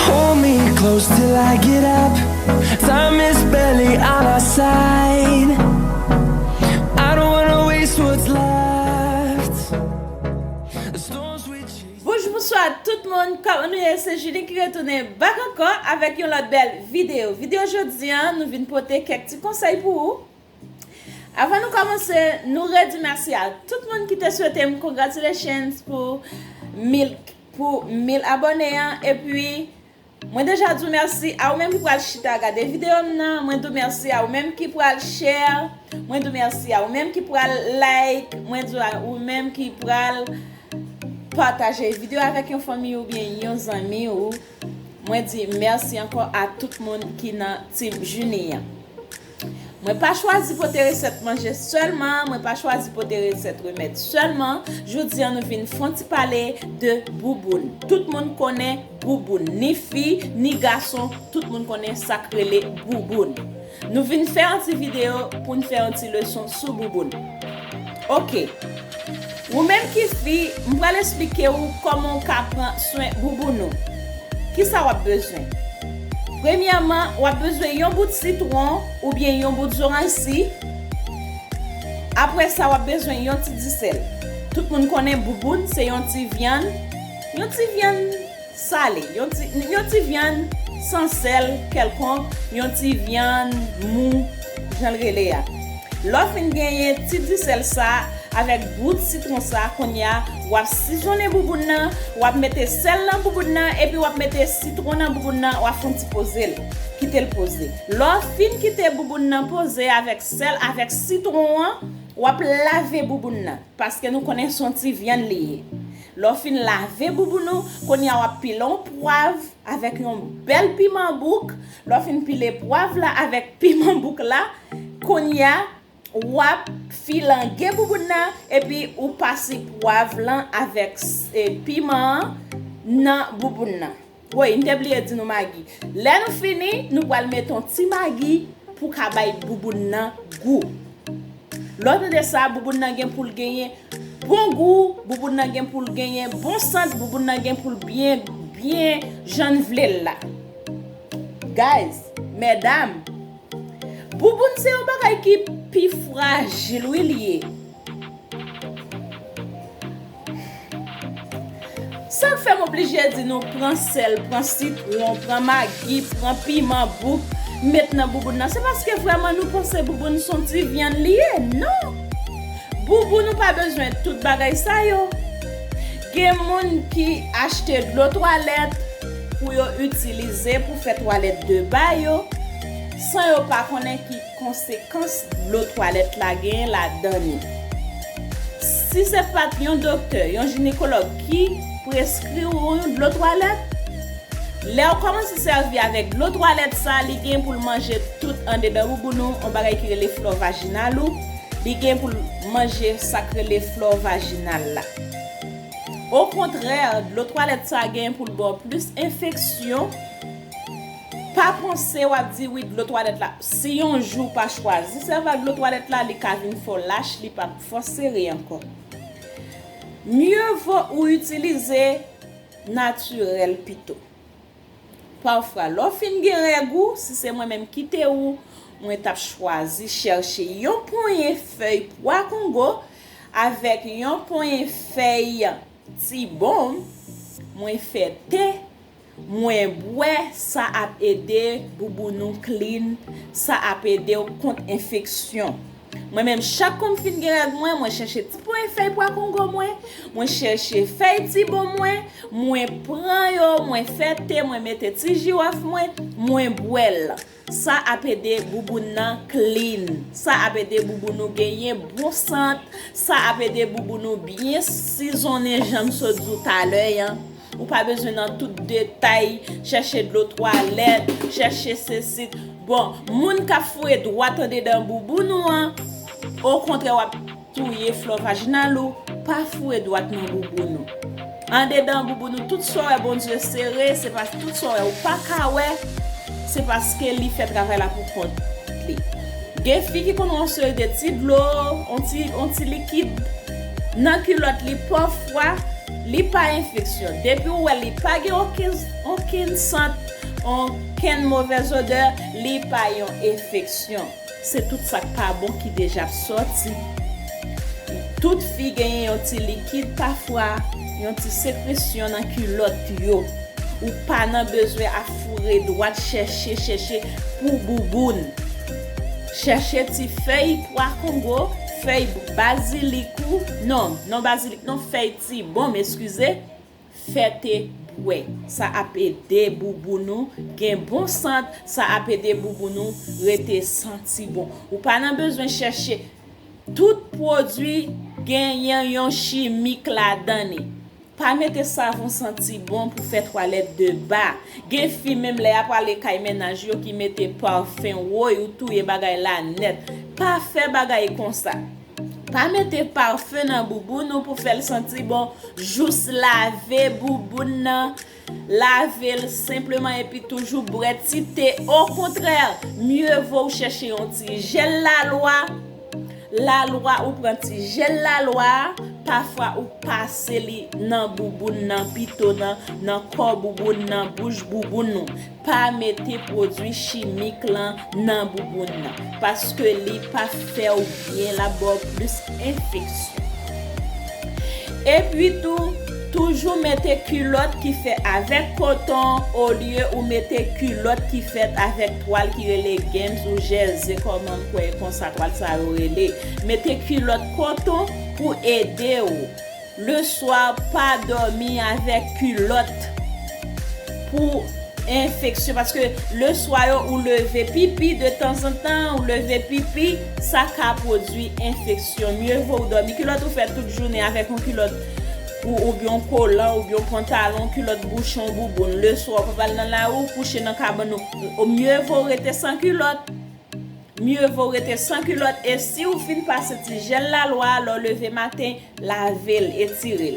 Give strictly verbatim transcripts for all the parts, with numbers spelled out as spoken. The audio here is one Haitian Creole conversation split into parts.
Hold me close till I get up. Time is barely on our side. I don't wanna waste what's left. The storms we chase. Bonjou, bonswa tout moun. Kòman nou ye? Se Julie ki retounen back ankò avèk yon lòt bèl videyo. Videyo jodi a, nou vin pote kèk ti konsèy pou ou. Avan nou kòmanse, nou redi mèsi a tout moun ki te swete m congratulations pou mil, pou mil abòne an. Epi, mwen deja di w mèsi a ou menm ki pral chita gade videyo m nan. Mwen di w mèsi a ou menm ki pral share. Mwen di w mèsi a ou menm ki pral like. Mwen di w a ou menm ki pral pataje videyo avèk yon fanmi oubyen yon zanmi ou. Mwen di mèsi ankò a tout moun ki nan Team Junie an. Mwen pa chwazi pote resèt manje sèlman, mwen pa chwazi pote resèt remèd sèlman. Jodi a, nou vin fè yon ti pale de bouboun. Tout moun konnen bouboun, ni fi, ni gason, tout moun konnen sa k rele bouboun. Nou vin fè yon ti videyo pou n fè yon ti leson sou bouboun. Oke. Ou menm ki fi, m pral esplike w kòman w ka pran swen bouboun ou. Kisa w ap bezwen? Premyèman, w ap bezwen yon bout sitwon oubyen yon bout zoranj si. Apre sa, w ap bezwen yon ti disèl. Tout moun konnen bouboun se yon ti vyann, yon ti vyann sale, yon ti, yon ti vyann san sèl kèlkonk, yon ti vyann mou, jan l rele a. Lè w fin genyen ti disèl sa avèk bout sitwon sa, kounye a, w ap sizonnen bouboun nan, w ap mete sèl nan bouboun nan, epi w ap mete sitwon nan bouboun nan, w ap fè yon ti poze l. Kite l poze. Lè w fin kite bouboun nan poze avèk sèl, avèk sitwon an, w ap lave bouboun nan, paske nou konnen se yon ti vyann li ye. Lè w fin lave bouboun ou, kounye a w ap pile yon pwav avèk yon bèl piman bouk. Lè w fin pile pwav la avèk piman bouk la, kounye a, w ap filange bouboun nan, epi ou pase pwav lan avèk, e, piman an nan bouboun nan. Woy, m te bliye di nou magi. Lè nou fini, nou pral mete yon ti magi pou ka bay bouboun nan gou. Lè w tande sa, bouboun nan gen pou l genyen bon gou, bouboun nan gen pou l genyen bon sant, bouboun nan gen pou l byen, byen jan n vle l la. Guys, medam, bouboun se yon bagay ki pi frajil, wi, li ye. Sa k fè m oblije di nou pran sèl, pran sitwon, pran magi, pran piman bouk, met nan bouboun nan. Se paske vrèman nou panse bouboun se yon ti vyann li ye. Non! Bouboun ou pa bezwen tout bagay sa yo. Gen moun ki achte dlo twalèt pou yo itilize pou fè twalèt de ba yo, san yo pa konnen ki konsekans dlo twalèt la genyen ladan li. Si se pa t yon doktè, yon jinekològ ki preskri w yon dlo twalèt, lè w kòmanse sèvi avèk dlo twalèt sa, li gen pou l manje tout andedan bouboun ou, yon bagay ki rele flò vajinal ou, li gen pou l manje sa k rele flò vajinal la. Okontrè, dlo twalèt sa gen pou l ba w plis enfeksyon. Pa panse w ap di wi dlo twalèt la. Si yon jou w pa chwazi sèvi ak dlo twalèt la, li ka vin fè w lach, li p ap fè w sere ankò. Mye vo ou itilize natirèl pito. Pafwa, lè w fin gen règ ou, si se mwen menm ki te ou, mwen t ap chwazi chèche yon ponyen fèy pwa kongo avèk yon ponyen fèy tibonm, mwen fè te, mwen bwè, sa ap ede bouboun ou clean, sa ap ede w kont enfeksyon. Mwen menm, chak kou m fin gen règ mwen, mwen chèche ti ponyen fèy pwa kongo mwen, mwen chèche fèy tibonm mwen, mwen pran yo, mwen fè te, mwen mete ti jiwòf mwen, mwen bwè l. Sa ap ede bouboun nan clean. Sa ap ede bouboun ou genyen bon sant. Sa ap ede bouboun ou byen sizonnen, jan m sot di w talè an. Ou pa bezwen nan tout detay, chèche dlo twalèt, chèche sesi. Bon, moun k ap foure dwat andedan bouboun ou an, okontrè, w ap touye flò vajinal ou, pa foure dwat nan bouboun ou. Andedan bouboun ou, tout sa w wè Bondye sere, se pa tout sa w wè ou pa ka wè, se paske li fè travay la pou kont li. Gen fi ki konn yon seri de ti dlo, yon ti, yon ti likid nan kilòt li, pafwa, Li pa enfeksyon. Depi w wè li pa gen okenn, okenn sant, okenn movèz odè, li pa yon enfeksyon. Se tout sa k pa bon ki deja ap sòti. Tout fi genyen yon ti likid pafwa, yon ti sekresyon nan kilòt yo. Ou pa nan bezwen ap foure dwat chèche, chèche pou bouboun. Chèche ti fèy pwa kongo, fèy bazilik ou, non, non bazilik non, fèy tibonm, eskize, fè te bwè. Sa ap ede bouboun ou gen bon sant, sa ap ede bouboun ou rete santi bon. Ou pa nan bezwen chèche tout pwodui genyen yon chimik ladan li. Pa mete savon santi bon pou fè twalèt de ba. Gen fi menm lè y ap ale kay mennaj yo ki mete pafen woy ou touye bagay la nèt. Pa fè bagay konsa. Pa mete pafen nan bouboun ou pou fè l santi bon. Jous lave bouboun nan. Lave l senpleman epi toujou bwè ti te. Okontrè, mye vo w chèche yon ti jèl lalwa. Lalwa, ou pran ti jèl lalwa a, pafwa ou pase li nan bouboun nan, pito nan, nan kò bouboun nan, bouch bouboun ou. Pa mete pwodui chimik lan nan bouboun nan, paske li pa fè w byen, l ap ba w plis enfeksyon. Epi tou, toujou mete kilòt ki fèt avèk koton olye ou mete kilòt ki fèt avèk twal ki rele gems ou jèze, kòman m kwè konsa twal sa yo rele. Mete kilòt koton pou ede w. Leswa, pa dòmi avèk kilòt pou enfeksyon, paske leswa yo ou leve pipi, detanzantan ou leve pipi, sa ka pwodui enfeksyon. Mye vo ou dòmi. Kilòt ou fè tout jounen avèk yon kilòt ou, oubyen yon kolan, oubyen yon pantalon, kilòt bouchon bouboun. Leswa ou pa pral nan lari, ou kouche nan kabann ou. Mye vo ou rete san kilòt. Mye vo rete san kilòt, e si w fin pase ti jèl lalwa a, lè w leve maten, lave l, etire l.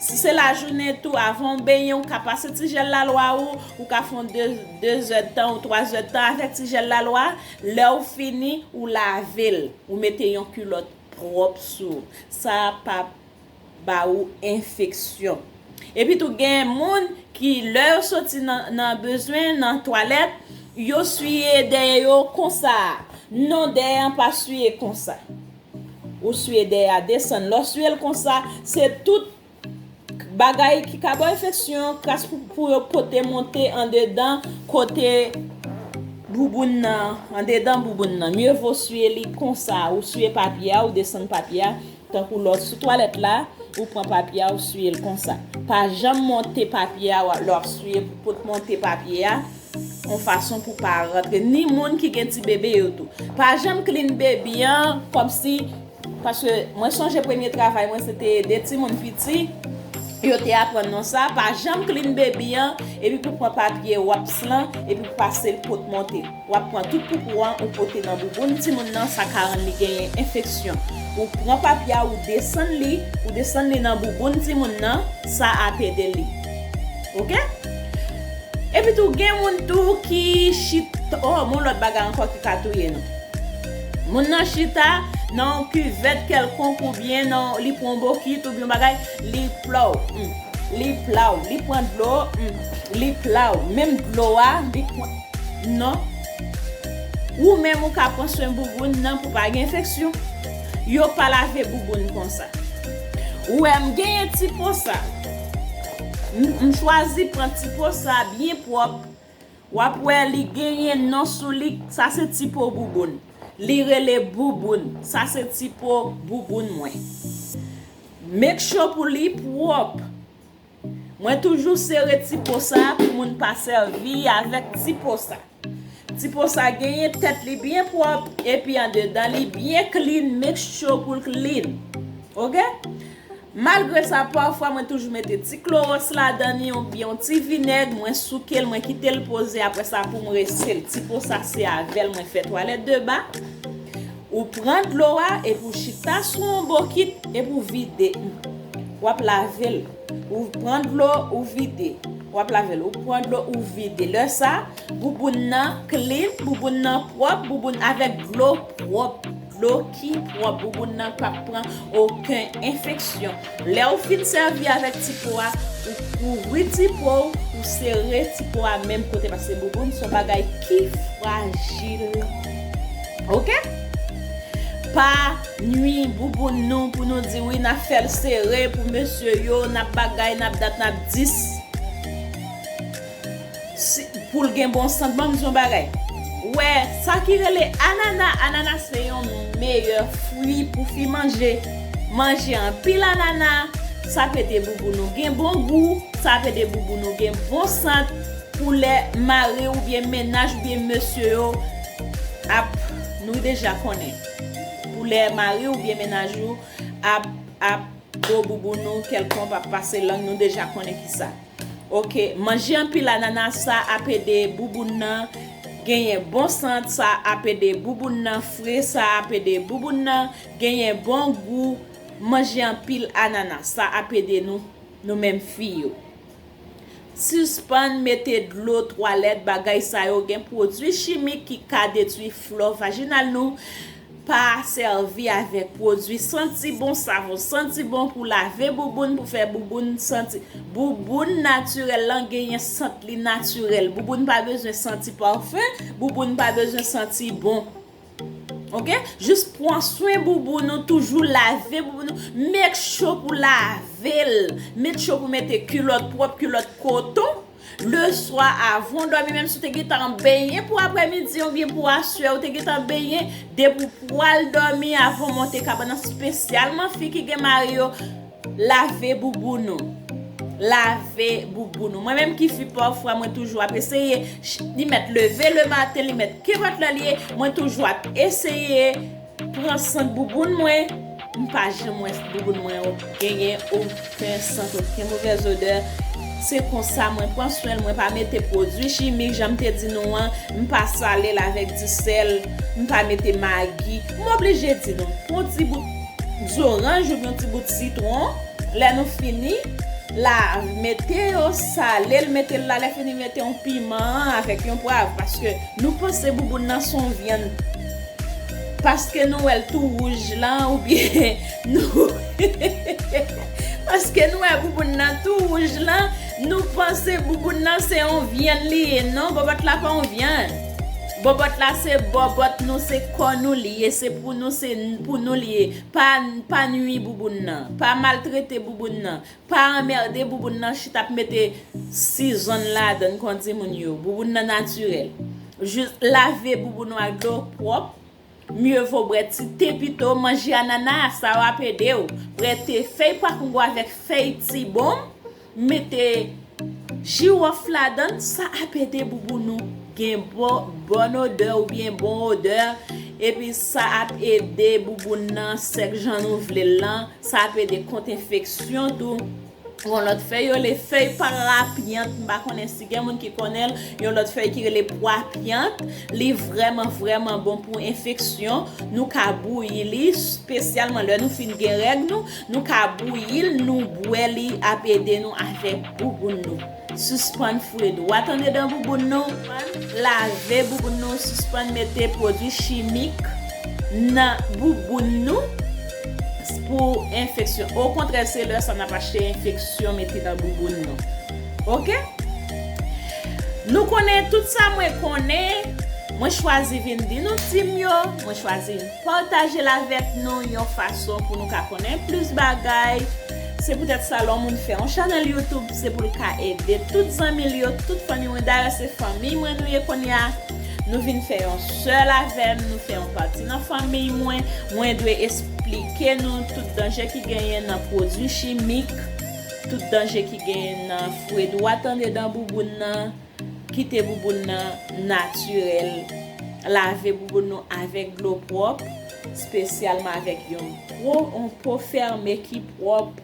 Si se lajounen tou, avan w benyen, ou ka pase ti jèl lalwa ou, ou ka fè yon de, de zèdtan ou twa zèdtan avèk ti jèl lalwa a. Lè w fini, ou lave l, ou mete yon kilòt pwòp sou. Sa p ap ba ou enfeksyon. Epi tou, gen moun ki, lè yo soti nan, nan bezwen, nan twalèt, yo siye dèyè yo konsa. Non, dèyè an pa siye konsa. Ou siye dèyè a desann. Lè w siye l konsa, se tout bagay ki ka ba w enfeksyon, kras pou, pou yo pote monte andedan kote bouboun nan, andedan bouboun nan. Mye vo siye li konsa, ou siye papye a, ou desann papye a, tankou lè w sou twalèt la, ou pran papye a, ou siye l konsa. Pa janm monte papye a, w ap, lè w ap siye pou pot monte papye a, yon fason pou pa rantre. Ni moun ki gen ti bebe yo tou. Pa janm clean baby an, kòmsi, paske mwen sonje premye travay mwen, se te ede timoun piti, yo te aprann nou sa, pa janm clean baby an, epi pou pran papye wipes lan, epi pou pase l pot monte. W ap pran tout poupou an, ou pote nan bouboun timoun nan, sa ka rann li genyen enfeksyon. Ou pran papye a, ou desann li, ou desann li nan bouboun timoun nan, sa ap ede li. Oke? Epi tou, gen moun tou ki chit-, oh, yon lòt bagay ankò ki ka touye nou. Moun nan chita nan yon kivèt kèlkonk oubyen nan, li pran yon bokit oubyen yon bagay, li plaw, hmm, li plaw, li pran dlo, hmm, li plaw. Menm dlo a, li pran, non. Ou menm ou ka pran swen bouboun nan pou pa gen enfeksyon. Yo pa lave bouboun konsa. Ou wè m genyen ti po sa. M, m chwazi pran ti po sa byen pwòp. W ap wè li genyen non sou li, sa se ti po bouboun. Li rele bouboun, sa se ti po bouboun mwen. Make sure pou li pwòp. Mwen toujou sere ti po sa pou moun pa sèvi avèk ti po sa. Ti po sa genyen tèt li byen pwòp, epi andedan li byen clean, make sure pou l clean. Oke? Malgre sa, pafwa mwen toujou mete ti klowòs ladan li, oubyen yon ti vinèg, mwen souke l, mwen kite l poze, apre sa pou m rese l. Ti po sa se avè l mwen fè twalèt de ba. Ou pran dlo a, epi w chita sou yon bokit, epi w vide. W ap lave l. Ou pran dlo, ou vide. W ap lave l. Ou pran dlo, ou vide. Lè sa, bouboun nan clean, bouboun nan pwòp, bouboun avèk dlo pwòp. dlo ki pwòp. Bouboun nan p ap pran okenn enfeksyon. Lè w fin sèvi avèk ti po a, ou kouvri ti po w, ou sere ti po a menm kote, paske bouboun se yon bagay ki frajil. Oke? Pa nwi bouboun nou pou nou di wi n ap fè l sere pou mesye yo, n ap bagay, n ap dat, n ap dis. Si, pou l gen bon sant, ban m di yon bagay. Wè, sa ki rele anana, anana se yon meyè fwi pou fi manje. Manje anpil anana, sa ap ede bouboun ou gen bon gou, sa ap ede bouboun ou gen bon sant. Pou lè mari oubyen mennaj oubyen mesye yo ap, nou deja konnen. Pou lè mari oubyen mennaj ou ap, ap bo bouboun ou kèlkonk, ap pase lang, nou deja konnen kisa. Oke, manje anpil anana, sa ap ede bouboun nan genyen bon sant, sa ap ede bouboun nan fre, sa ap ede bouboun nan genyen bon gou. Manje anpil anana, sa ap ede nou, nou menm fi yo. Sispann mete dlo twalèt, bagay sa yo gen pwodui chimik ki ka detwi flò vajinal nou. Pa sèvi avèk pwodui santi bon, savon santi bon pou lave bouboun, pou fè bouboun santi. Bouboun natirèl lan genyen sant li natirèl. Bouboun pa bezwen santi pafen, bouboun pa bezwen santi bon. Oke? Jis pran swen bouboun ou, toujou lave bouboun ou. Make sure pou lave l. Make sure pou mete kilòt pwòp, kilòt koton. Leswa, avan w dòmi, menm si w te gentan benyen pou aprèmidi oubyen pou aswè, ou te gentan benyen, depi w pral dòmi, avan w monte kabann nan, espesyalman fi ki gen mari yo, lave bouboun ou. Lave bouboun ou. Mwen menm ki fi pafwa, mwen toujou ap eseye, ch-, li mèt leve le maten, li mèt kenpòt lè l ye, mwen toujou ap eseye pran sant bouboun mwen. M pa janm wè bouboun mwen genyen okenn sant, okenn movèz odè. Se konsa mwen pran swen l, mwen pa mete pwodui chimik, jan m te di nou an, m pa sale l avèk disèl, m pa mete magi. M oblije di nou, pran yon ti bout zoranj oubyen yon ti bout sitwon, lè nou fini, la, mete yo, sale l, mete l la, lè fini mete yon piman avèk yon pwav, paske nou panse bouboun nan se yon vyann. Paske nou wè l tou wouj lan, oubyen nou, paske nou wè bouboun nan tou wouj lan, nou panse bouboun nan se yon vyann li ye. Non, bòbòt la pa yon vyann. Bòbòt la se bòbòt nou, se kò nou li ye, se pou nou, se pou nou li ye. Pa, pa nwi bouboun nan, pa maltrete bouboun nan, pa anmède bouboun nan, chita ap mete sizonn ladann, kon di moun yo. Bouboun nan natirèl. Jis lave bouboun ou ak dlo pwòp. Mye vo bwè ti te pito, manje anana, sa yo ap ede w. Bwè te fèy pakongo avèk fèy tibonm, mete jiwòf ladann, sa ap ede bouboun ou gen bon, bòn odè oubyen bon odè. Epi sa ap ede bouboun nan sèk jan nou vle l lan. Sa ap ede kont enfeksyon tou. Yon lòt fèy yo rele fèy parapyant, m pa konnen si gen moun ki konnen l. Yon lòt fèy ki rele pwapyant, li vrèman, vrèman bon pou enfeksyon. Nou ka bouyi li, espesyalman lè nou fin gen règ nou, nou ka bouyi l, nou bwè li, ap ede nou avèk bouboun nou. Sispann foure dwat andedan bouboun nou. Lave bouboun nou, sispann mete pwodui chimik nan bouboun nou pou enfeksyon. Okontrè, se lè sa n ap achte enfeksyon mete nan bouboun nou. Oke? Nou konnen tout sa mwen konnen, mwen chwazi vin di nou ti m yo, mwen chwazi vin pataje l avèk nou yon fason pou nou ka konnen plis bagay. Se poutèt sa, lè yon moun fè yon chanèl YouTube, se pou l ka ede tout zanmi l yo, tout fanmi mwen. Dayè, se fanmi mwen nou ye kounye a. Nou vin fè yon sèl avè m, nou fè yon pati nan fanmi mwen. Mwen dwe esplike nou tout danje ki genyen nan pwodui chimik, tout danje ki genyen nan foure dwat andedan bouboun nan. Kite bouboun nan natirèl. Lave bouboun nou avèk dlo pwòp, espesyalman avèk yon po, yon po fèmen ki pwòp.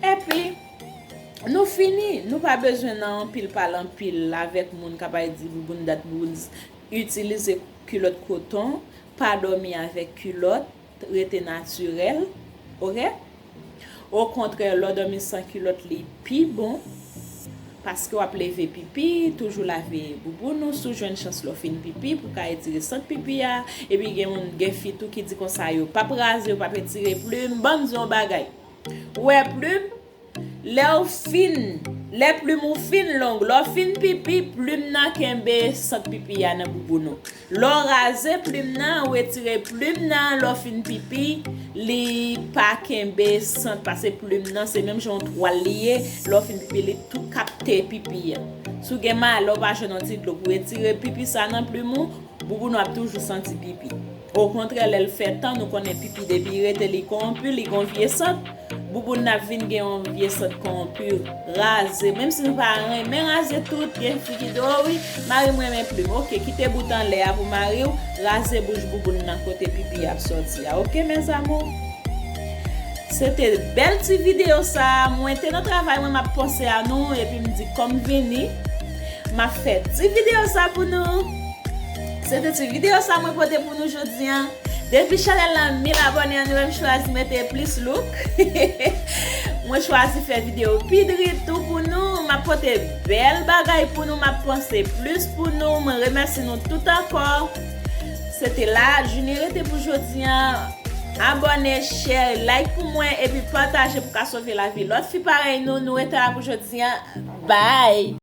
Epi, nou fini. Nou pa bezwen nan anpil pale anpil avèk moun k ap al di bouboun dat, bouboun s-, itilize kilòt koton, pa dòmi avèk kilòt, rete natirèl, oke? Okontrè, lè w dòmi san kilòt, li pi bon. Paske w ap leve pipi, toujou lave bouboun ou, si w jwenn chans lè w fin pipi, pou w ka etire sant pipi a. Epi gen moun, gen fi tou ki di konsa yo p ap raze, yo p ap etire plim. Ban m di w yon bagay. Ou wè plim, lè w fin, lè plim ou fin long, lè w fin pipi, plim nan kenbe sant pipi a nan bouboun ou. Lè w raze plim nan, ou retire plim nan, lè w fin pipi, li pa kenbe sant, paske plim nan se menm jan yon twal li ye, lè w fin pipi, li tou kapte pipi a. Si w gen malè, w pa jwenn yon ti dlo pou retire pipi sa nan plim ou, bouboun ou ap toujou santi pipi. Okontrè, lè l fè tan, nou konnen pipi depi rete li kowonpi, li gon vye sant, bouboun nan ap vin gen yon vye sant kowonpi, raze. Menm si nou pa renmen raze tout, gen fi ki di, "O wi, mari m renmen plim." Oke, kite bout anlè a pou mari w, raze bouch bouboun nan kote pipi ap sòti a. Oke, mes amours? Se te bèl ti videyo sa a. Mwen te nan travay, mwen m ap panse a nou, epi m di kòm vini, m ap fè ti videyo sa pou nou. Se te ti videyo sa mwen pote pou nou jodi a. Depi chanèl la mil abòne an, nou menm chwazi mete plis look. Mwen chwazi fè videyo pi dri tou pou nou. M ap pote bèl bagay pou nou, m ap panse plis pou nou. Mwen remèsye nou tout ankò. Se te la, jounen rete pou jodi a. Abòne, share, like pou mwen, epi pataje pou ka sove lavi lòt fi parèy nou. Nou rete la pou jodi a. Bye!